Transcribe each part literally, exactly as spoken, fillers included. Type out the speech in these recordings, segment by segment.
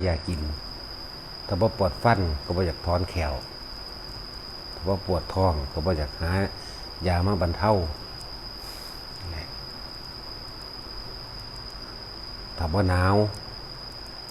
ยากิน ถ้าบ่ปวดฟันก็บ่อยากถอนแข้ว ถ้าบ่ปวดท้องก็บ่อยากหายามาบรรเทา ถ้าบ่หนาว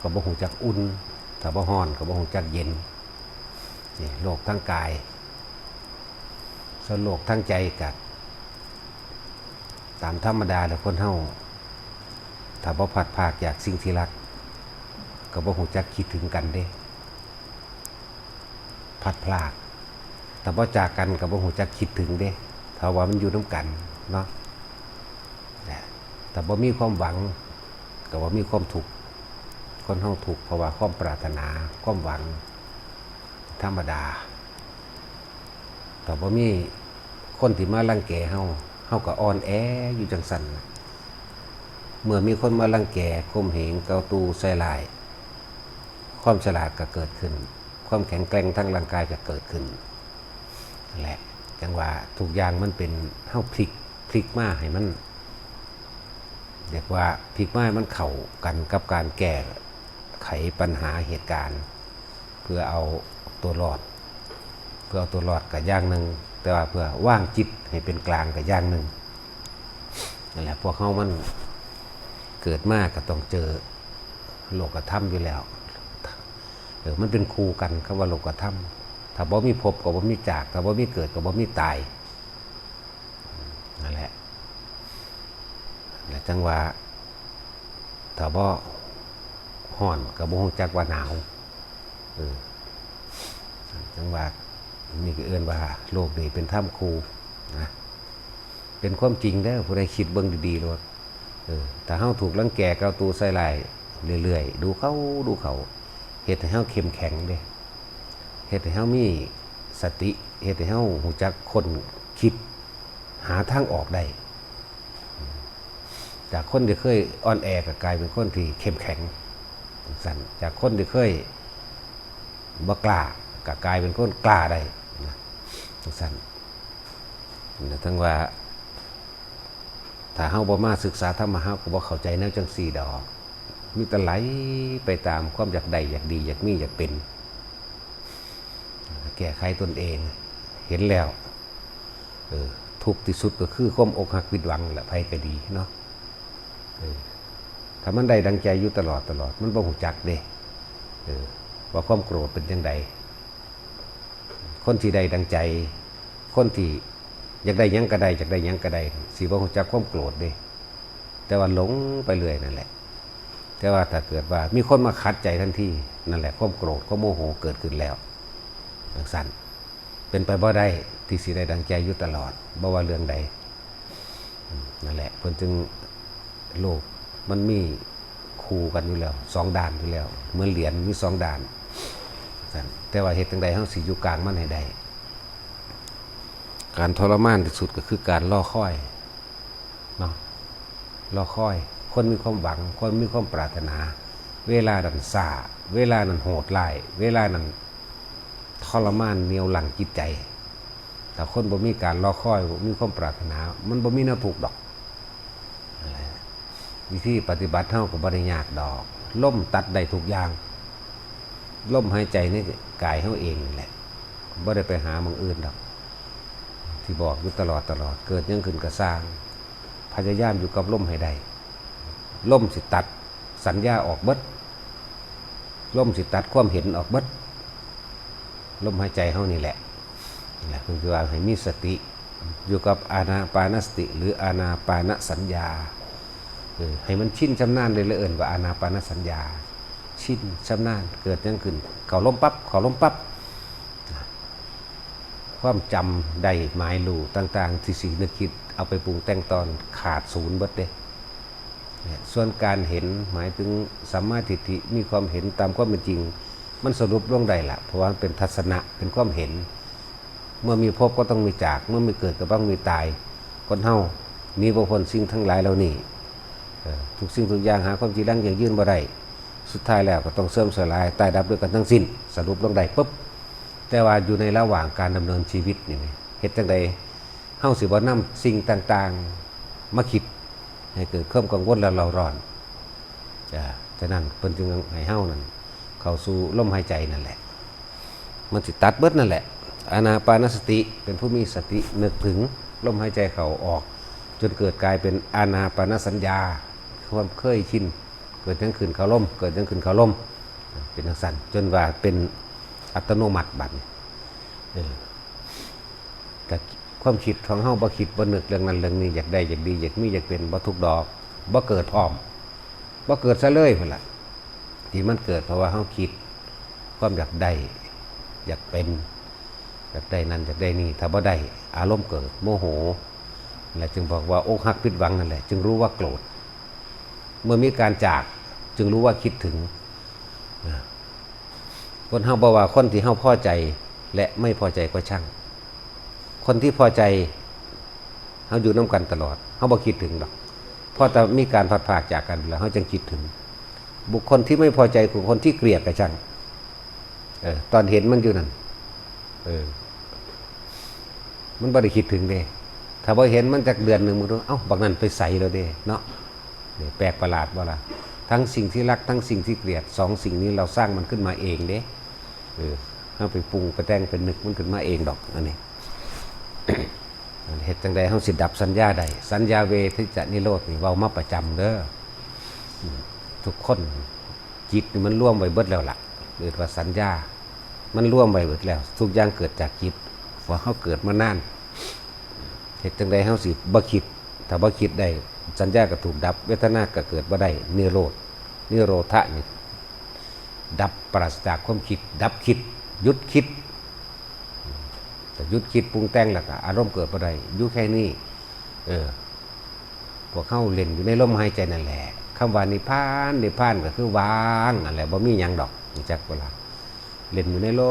ก็บ่ฮู้จักอุ่น ถ้าบ่ร้อนก็บ่ฮู้จักเย็น นี่โรคทางกาย ส่วนโรคทางใจก็ตามธรรมดาแหละ คนเฮา ถ้าบ่พลัดพรากจากสิ่งที่รัก ก็บ่ฮู้จักคิดถึงกันเด้ พลัดพราก ถ้าบ่จากกันก็บ่ฮู้จักคิดถึงเด้ ถ้าว่ามันอยู่นำกันเนาะ แต่ถ้าบ่มีความหวัง ก็บ่มีความทุกข์ คนเฮาทุกข์เพราะว่าความปรารถนา ความหวัง ธรรมดา ถ้าบ่มีคนที่มารังแกเฮา เฮาก็อ่อนแออยู่จั่งซั้นน่ะ เมื่อมีคนมารังแก ข่มเหง เกาตูใส่ร้าย ความฉลาดก็เกิดขึ้น ความแข็งแกร่งทางร่างกายก็เกิดขึ้น นั่นแหละ จั่งว่าทุกอย่างมันเป็น เฮาพลิก พลิกมาให้มัน เรียกว่าพลิกมาให้มันเข้ากันกับการแก้ไขปัญหาเหตุการณ์ เพื่อเอาตัวรอด เพื่อเอาตัวรอดก็อย่างหนึ่ง แต่ว่าเพื่อวางจิตให้เป็นกลางก็อย่างหนึ่ง นั่นแหละ พวกเฮามันเกิดมาก็ต้องเจอโลกธรรมอยู่แล้ว เออ มันเป็นคู่กัน คำว่าโลกธรรม ถ้าบ่มีพบก็บ่มีจาก ถ้าบ่มีเกิดก็บ่มีตาย นั่นแหละ และจั่งว่า ถ้าบ่ฮ้อนก็บ่ฮู้จักว่าหนาว เออ จั่งว่า นี่ก็เอิ้นว่าโลกนี้เป็นธรรมคู่นะ เป็นความจริงเด้อ ผู้ใดคิดเบิ่งดีๆโลด เออ ถ้าเฮาถูกรังแก เกาตูใส่ร้ายเรื่อยๆ ดูเข้า ดูเข้า เฮ็ดให้เฮาเข้มแข็งเด้ เฮ็ดให้เฮามีสติ เฮ็ดให้เฮารู้จักค้นคิด หาทางออกได้ จากคนที่เคยอ่อนแอก็กลายเป็นคนที่เข้มแข็ง จั่งซั้น จากคนที่เคยบ่กล้าก็กลายเป็นคนกล้าได้นะ จั่งซั้น แล้วถึงว่า ถ้าเฮาบ่มาศึกษาธรรมะ เฮาก็บ่เข้าใจแนวจั่งซี้ดอก มีแต่ไหลไปตามความอยากได้ อยากดี อยากมี อยากเป็น แก้ไขตนเอง เห็นแล้ว เออ ทุกข์ที่สุดก็คือความอกหักผิดหวังแหละ ไผก็ดีเนาะ เออ ถ้ามันได้ดังใจอยู่ตลอดตลอด มันบ่ฮู้จักเด้ เออ ว่าความโกรธเป็นจั่งใด คนที่ได้ดังใจ คนที่อยากได้หยังก็ได้ อยากได้หยังก็ได้ สิบ่ฮู้จักความโกรธเด้ แต่ว่าหลงไปเรื่อยนั่นแหละ แต่ว่าถ้าเกิดว่ามีคนมาขัดใจทันที นั่นแหละ ความโกรธ ความโมโหเกิดขึ้นแล้ว จั่งซั้น เป็นไปบ่ได้ที่สิได้ดังใจอยู่ตลอด บ่ว่าเรื่องใด อืม นั่นแหละ เพิ่นจึง โลกมันมีคู่กันอยู่แล้ว สองด้านอยู่แล้ว เหมือนเหรียญมีสองด้าน จั่งซั้น แต่ว่าเฮ็ดจั่งใดเฮาสิอยู่กลางมันให้ได้ การทรมานที่สุดก็คือการรอคอย เนาะ รอคอย คนมีความหวัง คนมีความปรารถนา เวลานั้นซ่า เวลานั้นโหดร้าย เวลานั้นทรมานเหนี่ยวรั้งจิตใจ ถ้าคนบ่มีการรอคอย บ่มีความปรารถนา มันบ่มีแนวทุกข์ดอก นั่นแหละ วิธีปฏิบัติเฮาก็บ่ได้ยากดอก ลมตัดได้ทุกอย่าง ลมหายใจในกายเฮาเองนี่แหละ บ่ได้ไปหาหม่องอื่นดอก ที่บอกอยู่ตลอดตลอด เกิดหยังขึ้นก็ซ่าง พยายามอยู่กับลมให้ได้ ลมสิตัดสัญญาออกเบิด ลมสิตัดความเห็นออกเบิด ลมหายใจเฮานี่แหละ นั่นแหละ เพิ่นคือว่าให้มีสติ อยู่กับอานาปานสติ หรืออานาปานสัญญา เออ ให้มันชินชำนาญเลย เลยเอิ้นว่าอานาปานสัญญา ชินชำนาญ เกิดหยังขึ้น เข้าลมปั๊บ เข้าลมปั๊บ ความจำได้หมายรู้ต่างๆ ที่สินึกคิดเอาไปปรุงแต่งต่อขาดศูนย์เบิดเด้ เนี่ย ส่วนการเห็นหมายถึงสัมมาทิฏฐิ มีความเห็นตามความเป็นจริง มันสรุปลงได้ละ เพราะว่ามันเป็นทัศนะ เป็นความเห็น เมื่อมีพบก็ต้องมีจาก เมื่อมีเกิดก็ต้องมีตาย คนเฮาหนีบ่พ้นสิ่งทั้งหลายเหล่านี้ เอ่อ ทุกสิ่งทุกอย่างหาความจีรังยั่งยืนบ่ได้ สุดท้ายแล้วก็ต้องเสื่อมสลาย ตายดับด้วยกันทั้งสิ้น สรุปลงได้ปุ๊บ แต่ว่าอยู่ในระหว่างการดำเนินชีวิตนี่นะ เฮ็ดจั่งใดเฮาสิบ่นำสิ่งต่างๆ มาคิดให้เกิดความกังวลและเร่าร้อน จ้ะ ฉะนั้นเพิ่นจึงให้เฮานั่น เข้าสู่ลมหายใจนั่นแหละ มันสิตัดเบิดนั่นแหละ อานาปานสติ เป็นผู้มีสตินึกถึงลมหายใจเข้าออก จนเกิดกลายเป็นอานาปานสัญญา ความเคยชิน เกิดหยังขึ้นเข้าลม เกิดหยังขึ้นเข้าลม เป็นจั่งซั่น จนว่าเป็นอัตโนมัติบัดนี้ เออ แต่ความคิดของเฮาบ่คิดบ่นึกเรื่องนั้นเรื่องนี้ อยากได้อยากดีอยากมีอยากเป็น บ่ทุกข์ดอก บ่เกิดพร้อม บ่เกิดซะเลยพุ้นล่ะ ที่มันเกิดเพราะว่าเฮาคิด ความอยากได้ อยากเป็น อยากได้นั่นอยากได้นี่ ถ้าบ่ได้ อารมณ์เกิด โมโห และจึงบอกว่าอกหักผิดหวังนั่นแหละ จึงรู้ว่าโกรธ เมื่อมีการจาก จึงรู้ว่าคิดถึง นะ คนเฮาบ่ว่าคนที่เฮาพอใจ และไม่พอใจก็ช่าง คนที่พอใจ เฮาอยู่นำกันตลอด เฮาบ่คิดถึงดอก พอแต่มีการพลัดพรากจากกันแล้ว เฮาจึงคิดถึง บุคคลที่ไม่พอใจคือคนที่เกลียดก็ช่าง เออ ตอนเห็นมันอยู่นั่น เออ มันบ่ได้คิดถึงเด้ ถ้าบ่เห็นมันจักเดือนหนึ่ง มึงดู เอ้า บักนั่นไปไสแล้วเด้ เนาะ นี่แปลกประหลาดบ่ล่ะ ทั้งสิ่งที่รัก ทั้งสิ่งที่เกลียด สองสิ่งนี้เราสร้างมันขึ้นมาเองเด้ เออ เฮาไปปรุงไปแต่งไปนึกมันขึ้นมาเองดอก อันนี้ เฮ็ดจั่งใดเฮาสิดับสัญญาได้ สัญญาเวทิจจะนิโรธนี่เว้ามาประจำเด้อ อืม ทุกคน จิตนี่มันรวมไว้เบิดแล้วล่ะ เรียกว่าสัญญา มันรวมไว้เบิดแล้ว ทุกอย่างเกิดจากจิต เพราะเฮาเกิดมานาน เฮ็ดจั่งใดเฮาสิบ่คิด ถ้าบ่คิดได้ สัญญาก็ถูกดับ เวทนาก็เกิดบ่ได้ นิโรธ นิโรธะนี่ ดับปราศจากความคิด ดับคิด หยุดคิด แต่หยุดคิดปรุงแต่งแล้วก็อารมณ์เกิดบ่ได้ อยู่แค่นี้ เออ พวกเฮาเล่นอยู่ในลมหายใจนั่นแหละ คำว่านิพพาน นิพพานก็คือว่างนั่นแหละ บ่มีหยังดอก รู้จักบ่ล่ะ เล่นอยู่ในล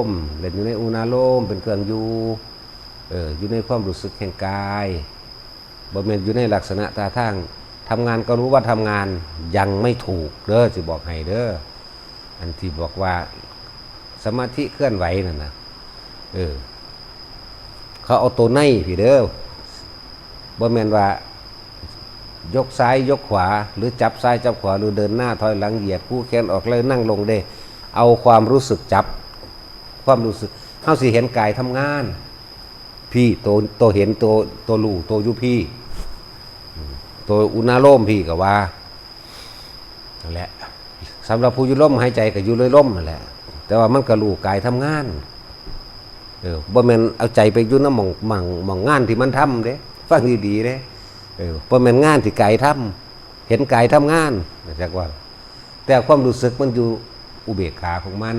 ม เล่นอยู่ในอุณาโลม เป็นเครื่องอยู่ เออ อยู่ในความรู้สึกแห่งกาย บ่แม่นอยู่ในลักษณะท่าทาง ทำงานก็รู้ว่าทำงาน ยังไม่ถูกเด้อ สิบอกให้เด้อ อันที่บอกว่าสมาธิเคลื่อนไหวนั่นนะ เออ เขาเอาตัวในพี้เด้อ บ่แม่นว่า ยกซ้ายยกขวา หรือจับซ้ายจับขวา หรือเดินหน้าถอยหลัง เหยียดคู่แขนออกแล้วนั่งลงเด้ เอาความรู้สึกจับ ความรู้สึก เฮาสิเห็นกายทำงาน พี้ ตัว ตัวเห็น ตัว ตัวรู้ ตัวอยู่พี้ อืม ตัวอุณาโลมพี้ก็ว่า นั่นแหละ สำหรับผู้อยู่ลมหายใจก็อยู่เลยลมนั่นแหละ แต่ว่ามันก็รู้กายทำงาน เออ บ่แม่นเอาใจไปอยู่นำหม่อง หม่อง หม่องงานที่มันทำเด้ ฟังดีๆเด้ เออ บ่แม่นงานที่กายทำ เห็นกายทำงาน จักว่า แต่ความรู้สึกมันอยู่อุเบกขาของมัน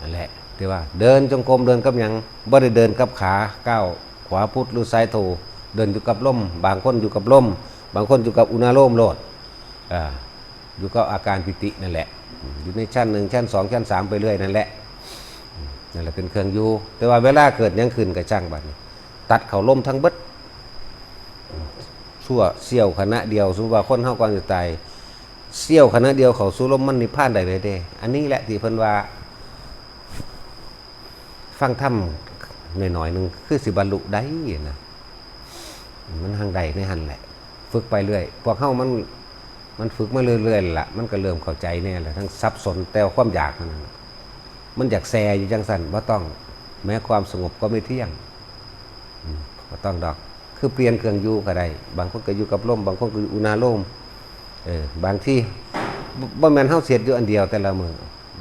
นั่นแหละ ที่ว่าเดินจงกรมเดินกับหยัง บ่ได้เดินกับขา ก้าวขวาพุทธหรือซ้ายโท เดินอยู่กับลม บางคนอยู่กับลม บางคนอยู่กับอุณาโลมโลด อ่า อยู่กับอาการปีตินั่นแหละ อยู่ในชั้นหนึ่ง ชั้นสอง ชั้นสาม ไปเรื่อยนั่นแหละ นั่นแหละเป็นเครื่องอยู่ แต่ว่าเวลาเกิดหยังขึ้นก็ช่างบัดนี้ ตัดเข้าลมทั้งเบิด ชั่วเสี้ยวขณะเดียว สมมุติว่าคนเฮาก่อนจะตาย เสี้ยวขณะเดียวเข้าสู่ลมมันนิพพานได้เลยเด้ อันนี้แหละที่เพิ่นว่า ฟังธรรมหน่อยๆหนึ่ง คือสิบรรลุได้นะ มันหังได้ในหั่นแหละ ฝึกไปเรื่อย พวกเฮามัน มันฝึกมาเรื่อยๆล่ะ มันก็เริ่มเข้าใจแน่แหละ ทั้งสับสน แต่ความอยากมันน่ะ มันอยากแซ่อยู่จังซั่น บ่ต้อง แม้ความสงบก็ไม่เที่ยง อืม บ่ต้องดอก คือเปลี่ยนเครื่องอยู่ก็ได้ บางคนก็อยู่กับลม บางคนก็อยู่อุณาโลม เออ บางที บ่ บ่แม่นเฮาเฮ็ดอยู่อันเดียวแต่ละมื้อ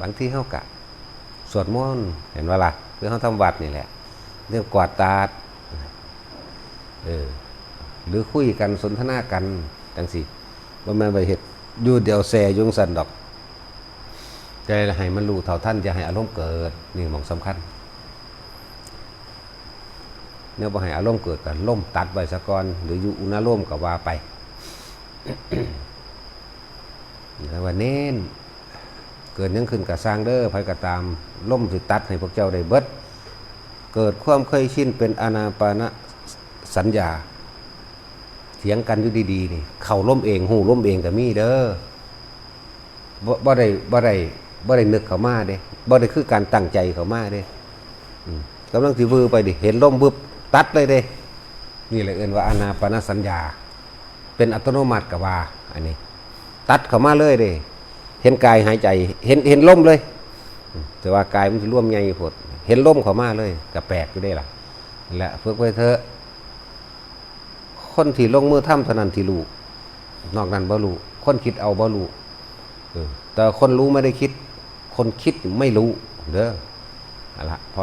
บางทีเฮากะสวดมนต์ เห็นบ่ล่ะ คือเฮาทำวัดนี่แหละ เรื่องกวาดตาด เออ หรือคุยกันสนทนากันจังซี้ บ่แม่นไปเฮ็ดอยู่เดียวแซ่อยู่จังซั่นดอก แต่ให้มันรู้เท่าทัน อย่าให้อารมณ์เกิด นี่หม่องสำคัญ แนวบ่ให้อารมณ์เกิดก็ลมตัดไว้ซะก่อน หรืออยู่อุณาโลมก็ว่าไป แล้วว่าเน้น เกิดหยังขึ้นก็ซ่างเด้อ ไผก็ตาม ลมสิตัดให้พวกเจ้าได้เบิด เกิดความเคยชินเป็นอานาปานสัญญา เถียงกันอยู่ดีๆนี่ เข้าลมเอง ฮู้ลมเองก็มีเด้อ บ่ บ่ได้ บ่ได้ บ่ได้นึกเข้ามาเด้ บ่ได้คือการตั้งใจเข้ามาเด้ อืม กำลังสิวือไปดิ เห็นลมวึบ ตัดเลยเด้ นี่แหละเอิ้นว่าอานาปานสัญญา เป็นอัตโนมัติก็ว่า อันนี้ ตัดเข้ามาเลยเด้ ห็นกายหายใจ เห็น เห็นลมเลย แต่ว่ากายมันสิรวมใหญ่โพด เห็นลมเข้ามาเลย ก็แปลกอยู่เด้ล่ะ และฝึกไว้เถอะ คนที่ลงมือทำเท่านั้นที่รู้ นอกนั้นบ่รู้ คนคิดเอาบ่รู้ เออ แต่คนรู้ไม่ได้คิด คนคิดไม่รู้ เด้อ เอาละ พอ